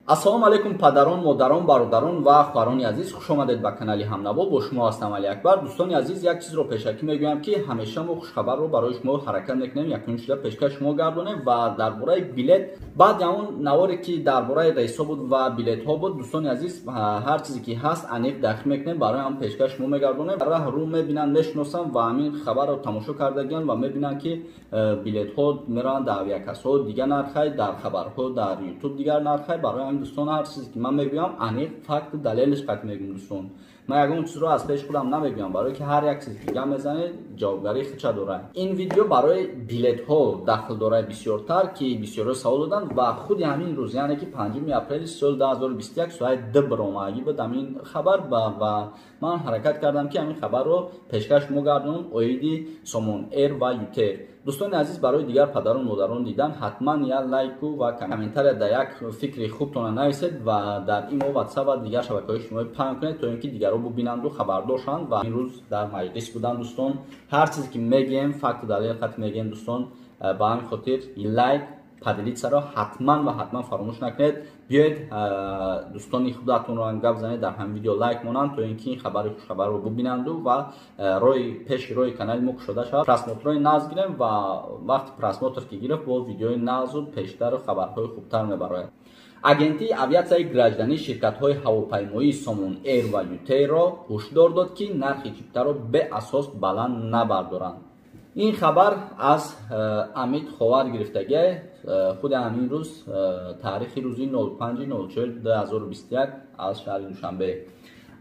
Ассалому алайкум падарон, модарон, бародарон ва хоҳарони азиз, хуш омадед ба канали Ҳамнаво. Бо шумо ҳастам Али Акбар. Дӯстони азиз, як чизро пешакӣ мегӯям, ки ҳамеша мо хушхабарро барои шумо ҳаракат мекунем, якум шуда пешкаш шумо гардонем ва дар бораи билет, баъди он наворе ки дар бораи рейсҳо буд ва билетҳо буд, дӯстони азиз, ҳар чизе ки ҳаст аниқ дақиқ мекунем, барои ҳам пешкаш шумо мегардонем. Раҳ рӯ мебинанд, мешиносанд ва ҳамин хабарро тамошо кардагианд ва мебинанд, ки билетҳо мераванд дар авиакассаҳо дигар нархай, дар хабарҳо дар YouTube дигар нархай. Барои ҳамин дӯстон, ҳар чизе ки ман мегӯям, аниқ факт далелиш қат мегӯям. Дӯстон, ман ягон чизро аз пеши худам намегӯям, барое ки ҳар як чизе ки гап мезанед, ҷавобгарии худша дорад. Ин видео барои билетҳо дахл дорад бисёртар, ки бисёрҳо савол доданд ва худи ҳамин рӯз, яъне ки 5 апрели соли 2021 соати 2 баромадагӣ буд ҳамин хабар ва ман ҳаракат кардам, ки ҳамин хабарро пешкаш шумо гардонам оиди Сомон Эйр ва Ютер. Дӯстони азиз, барои дигар падару модарон дидан ҳатман як лайку ва комментария дар як фикри хубтона нависед ва дар имо, WhatsApp ва дигар шабакаҳои иҷтимоӣ паҳн кунед, то ин ки дигарро бубинанду хабардор шаванд. Ва ин рӯз дар маҷлис будам дӯстон, ҳар чизе ки мегӯем, факту далел қат мегӯем дӯстон. Ба ҳамин хотир лайк, поделиться-ро ҳатман ва ҳатман фаромӯш накунед. Биёед дӯстони худатонро ҳам гап занед, дар ҳамин видео лайк монанд, то ин ки ин хабари хушхабарро бубинанду ва роҳи пеши роҳи канали мо кушода шавад. Просмотрҳои нағз гирем ва вақти просмотр ки гирифт, бо видеои нағзу пештару хабарҳои хубтар мебарояд. Агентии авиатсияи гражданӣ ширкатҳои ҳавопаймоии Сомон Эйр ва Ютейрро ҳушдор дод, ки нархи чиптаро беасос баланд набардоранд. Ин хабар аз Амид Ховар гирифтагӣ, худи ҳамин рӯз, таърихи рӯзи 05.04.2021 аз шаҳри Душанбе.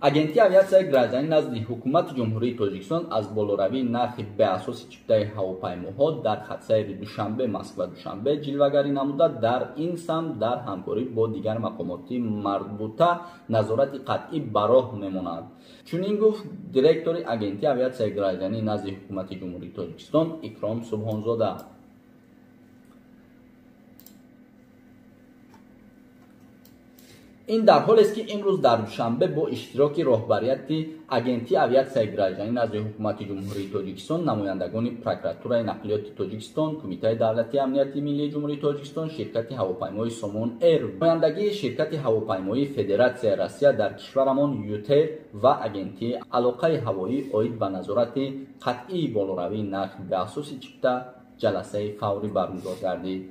Агентии авиатсияи гражданӣ назди ҳукумати Ҷумҳурии Тоҷикистон аз болоравии нархи беасоси чиптаи ҳавопаймоҳо дар хатсайри Душанбе Москва Душанбе ҷилвагарӣ намуда, дар ин самт дар ҳамкорӣ бо дигар мақомоти марбута назорати қатъӣ ба роҳ мемонад. Чунин гуфт директори Агентии авиатсияи гражданӣ назди ҳукумати Ҷумҳурии Тоҷикистон Икром Субҳонзода. Ин дар ҳолест, ки имрӯз дар Душанбе бо иштироки роҳбарияти Агентии авиатсияи гражданӣ назди ҳукумати Ҷумҳурии Тоҷикистон, намояндагони прокуратураи нақлиёти Тоҷикистон, Кумитаи давлатии амнияти миллии Ҷумҳурии Тоҷикистон, ширкати ҳавопаймои Сомон Эйр, намояндагии ширкати ҳавопаймоии Федератсияи Россия дар кишварамон Ютер ва Агентии алоқаи ҳавоӣ оид ба назорати қатъии болоравии нархи беасоси чипта ҷаласаи фаврӣ баргузор гардид.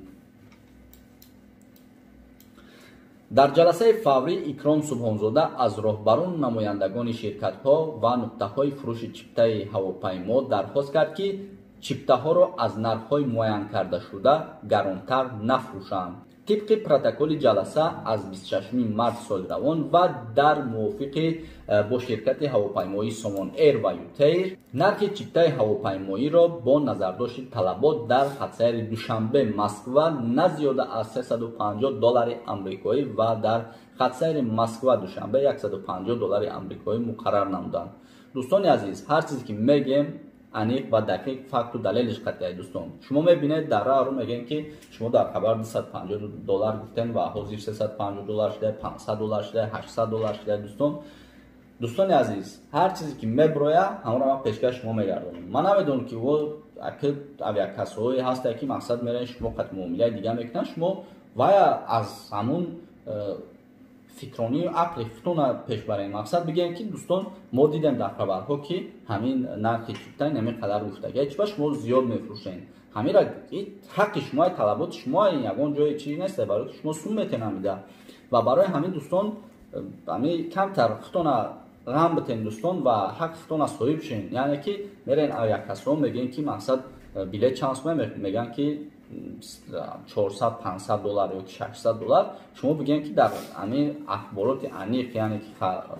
Дар ҷаласаи фаврӣ Икром Субҳонзода аз роҳбарон, намояндагони ширкатҳо ва нуқтаҳои фурӯши чиптаи ҳавопаймо дархост кард, ки чиптаҳоро аз нархҳои муайянкардашуда гаронтар нафурӯшанд. Тибқи протоколи ҷаласа аз 26 март соли равон ва дар мувофиқи бо ширкати ҳавопаймоии Сомон Эйр ва Ютейр, нархи чиптаи ҳавопаймоиро бо назардошти талабот дар хатсайри Душанбе Москва на зиёда аз 350 доллари амрикоӣ ва дар хатсайри Москва Душанбе 150 доллари амрикоӣ муқаррар намуданд. Дӯстони азиз, ҳар чизе ки мегӯем, аниқ ва дақиқ факту далелиш қатъия. Дӯстон, шумо мебинед, дар раҳ рӯ мегӯем, ки шумо дар хабар 250 доллар гуфтем ва ҳозир 350 доллар шуда, 500 доллар шуда, 800 доллар шуда. Дӯстон, дӯстони азиз, ҳар чизе ки меброя, ҳамонро ман пешкаш шумо мегардонам. Ман намедонам, ки авиакассаҳое ҳастае, ки мақсад меравед, шумо қат муомилаи дига мекунанд, шумо вая аз ҳамун фикронию ақли худтона пеш барем. Мақсад бигӯем, ки дӯстон, мо дидем дар хабарҳо, ки ҳамин нархи чипта ҳамин қадар гуфтагия, чиба шумо зиёд мефурӯшед? Ҳамира ҳаққи шумо, талаботи шумо, ягон ҷое чиз нест, барои шумо сум метенамида. Ва барои ҳамин дӯстон, ҳамин камтар худтона ғам битен дӯстон ва ҳаққи худтона соҳиб шен. Яъне ки мерен авиакассаҳо, мегӯем, ки мақсад билет чанд сум, мегӯянд, ки 400, 500 доллар ё 600 доллар. Шумо бигӯем, ки дар ҳамин ахбороти аниқ, яъне ки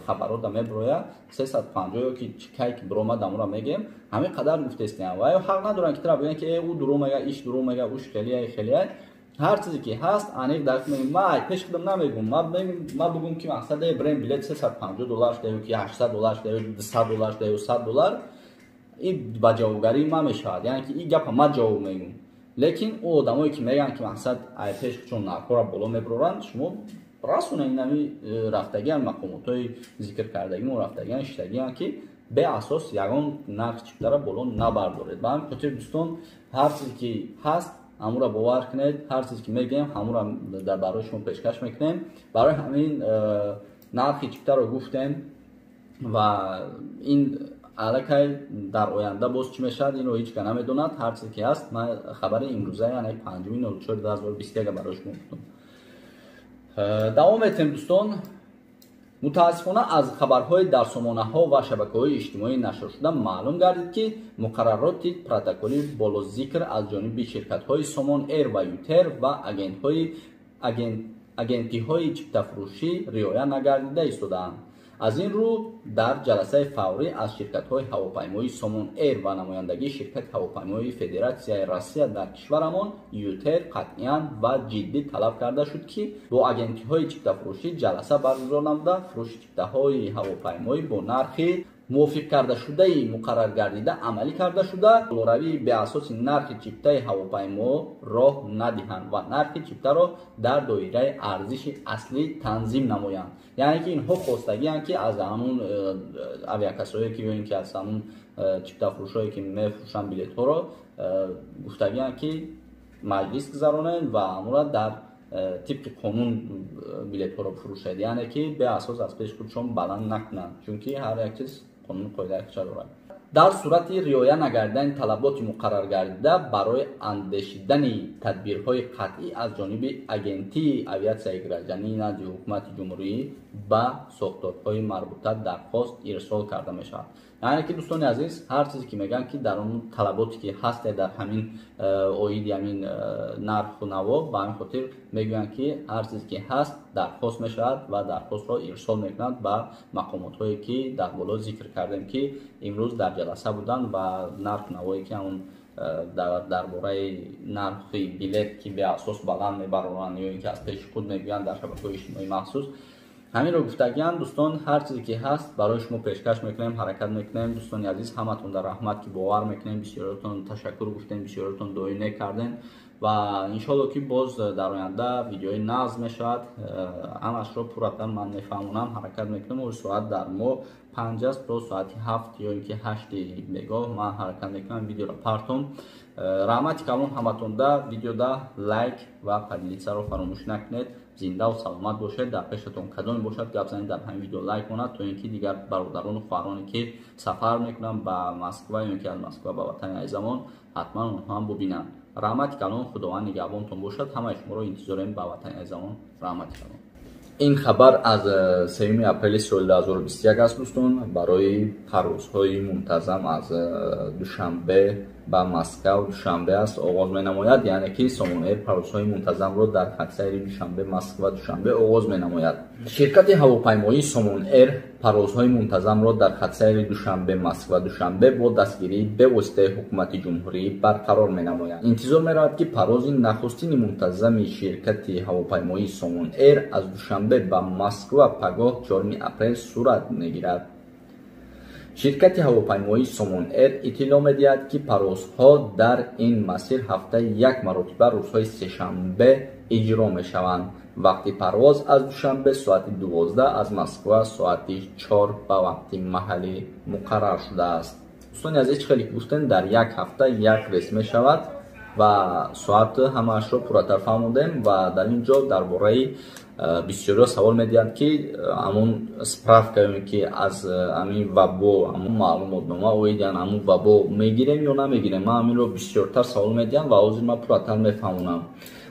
хабарота меброяд, 350 ё ки кай ки биромад, амура мегӯем, ҳамин қадар гуфтестиям. Ва ё ҳақ надоранд, ки тара бигӯянд, ки ӯ дурӯғ мега, иш дурӯғ мега, уш хелия, хелия. Ҳар чизе ки ҳаст, аниқ дақиқ мегӯем. Ман пеш худам намегӯм, ман бигӯм, ки мақсад брем билет 350 доллар шуда ё ки 800 доллар шуда ё 200 доллар шуда ё 100 доллар, ин ба ҷавобгарии ман мешавад, яъне ки ин гапа ман ҷавоб мегӯм. Лекин ӯ одамое ки мегӯянд, ки мақсад ай пеш чун нархҳоро боло мебароранд, шумо расонед инами рафтагиан мақомотҳои зикркардагимо рафтагиан шиштагиан, ки беасос ягон нарх чиптаро боло набардоред. Ба ҳамин хотир дӯстон, ҳар чизе ки ҳаст, Ҳамура бовар кунед, ҳар чизе ки мегӯем, ҳамура барои шумо пешкаш мекунем. Барои ҳамин нархи чиптаро гуфтем ва ин аллакай дар оянда боз чӣ мешавад, инро ҳеҷ ка намедонад. Ҳар чизе ки ҳаст, ман хабари имрӯза, яъне 5.04.2021 барои шумо гуфтам. Давом метем, дӯстон. Мутаассифона, аз хабарҳои дар сомонаҳо ва шабакаҳои иҷтимоӣ нашршуда маълум гардид, ки муқаррароти протоколи болозикр аз ҷониби ширкатҳои Сомон Эйр ва Ютер ва агентиҳои чиптафурӯшӣ риоя нагардида истодаанд. Аз ин рӯ, дар ҷаласаи фаврӣ аз ширкатҳои ҳавопаймоии Сомон Эйр ва намояндагии ширкати ҳавопаймоии Федератсияи Россия дар кишварамон Ютер қатъиян ва ҷиддӣ талаб карда шуд, ки бо агентиҳои чиптафурӯшӣ ҷаласа баргузор намуда, фурӯши чиптаҳои ҳавопаймоӣ бо нархи мувофиқкардашудаи муқарраргардида амалӣ карда шуда, болоравии беасоси нархи чиптаи ҳавопаймо роҳ надиҳанд ва нархи чиптаро дар доираи арзиши аслӣ танзим намоянд. Яъне ки инҳо хостагианд, ки аз ҳамун авиакассое ки ё ин ки аз ҳамун чиптафурӯшое ки мефурӯшанд билетҳоро, гуфтагианд, ки маҷлис гузаронед ва ҳамура дар тибқи қонун билетҳоро фурӯшед, яъне ки беасос аз пеши худшон баланд накунанд, чунки ҳар як чиз қонуни қоидаи худша дорад. Дар сурати риоя нагардидани талаботи муқарраргардида барои андешидани тадбирҳои қатъӣ аз ҷониби Агентии авиатсияи граждании назди Ҳукумати Ҷумҳурӣ ба сохторҳои марбута дархост ирсол карда мешавад. Яъне ки, дӯстони азиз, ҳар чизе ки мегӯянд, ки дар он талаботе ки ҳасте, дар ҳамин оиди ҳамин нарху наво, ба ҳамин хотир мегӯянд, ки ҳар чизе ки ҳаст, дархост мешавад ва дархостро ирсол мекунанд ба мақомотҳое, ки дар боло зикр кардем, ки имрӯз дар ҷаласа буданд ва нарху навое ки ҳамун дар бораи нархи билет, ки беасос баланд мебароранд ё ин ки аз пеши худ мегӯянд дар шабакаҳои иҷтимоӣ махсус, ҳаминро гуфтагианд. Дӯстон, ҳар чизе ки ҳаст, барои шумо пешкаш мекунем, ҳаракат мекунем. Дӯстони азиз, ҳаматон дар раҳмат, ки бовар мекунем. Бисёротон ташаккур гуфтем, бисёротон дуои нек кардем ва иншоалло, ки боз дар оянда видеои нағз мешавад. Ҳамашро пурратар ман мефаҳмонам, ҳаракат мекунам. О соат дар мо 5 аст, то соати 7 ё ин ки 8-и бегоҳ ман ҳаракат мекунам видеоро партом. Раҳмати калон ҳаматонда. Видеода лайк ва поделиться ро фаромӯш накунед. Зиндаву саломат бошед. Дар пешатон кадоме бошад, гап занед, дар ҳамин видео лайк монад, то ин ки дигар бародарону хоҳароне, ки сафар мекунанд ба Москва ё ин ки аз Москва ба ватани азизамон, ҳатман онҳо ҳам бубинанд. Раҳмати калон, Худованд нигаҳбонтон бошад. Ҳамаи шуморо интизорем ба ватани азизамон. Раҳмати калон. Ин хабар аз 3 апрели соли 2021 аст, дӯстон. Барои парвозҳои мунтазам аз Душанбе ба Москав, Душанбе аст, оғоз менамояд. Яъне ки Сомон Эйр парвозҳои мунтазамро дар хатсайри Душанбе, Москва, Душанбе оғоз менамояд. Ширкати ҳавопаймоии Сомон Эйр парвозҳои мунтазамро дар хатсайри Душанбе, Москва, Душанбе бо дастгирии бевоситаи Ҳукумати Ҷумҳурӣ барқарор менамояд. Интизор меравад, ки парвози нахустини мунтазами ширкати ҳавопаймоии Сомон Эйр аз Душанбе ба Москва пагоҳ, 4 апрел, сурат мегирад. Ширкати ҳавопаймоии Сомон Эйр иттилоъ медиҳад, ки парвозҳо дар ин масир ҳафтаи як маротиба рӯзҳои сешанбе иҷро мешаванд. Вақти парвоз аз Душанбе соати 12, аз Москва соати 4 ба вақти маҳаллӣ муқаррар шудааст. Дӯстони азиз, чӣ хеле ки гуфтем, дар як ҳафта як рейс мешавад ва соат ҳамаашро пурратар фаҳмондем. Ва дар ин ҷо дар бораи бисёриҳо савол медиҳанд, ки ҳамун справка ё ки аз ҳамин вабо, ҳамун маълумотнома оиди ҳамун вабо мегирем ё намегирем. Ман ҳаминро бисёртар савол медиҳам ва ҳозир ман пурратар мефаҳмонам.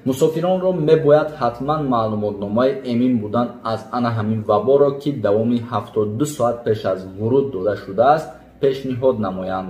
Мусофиронро мебояд ҳатман маълумотномаи эмин будан аз ана ҳамин ваборо, ки давоми 72 соат пеш аз вуруд дода шудааст, пешниҳод намоянд.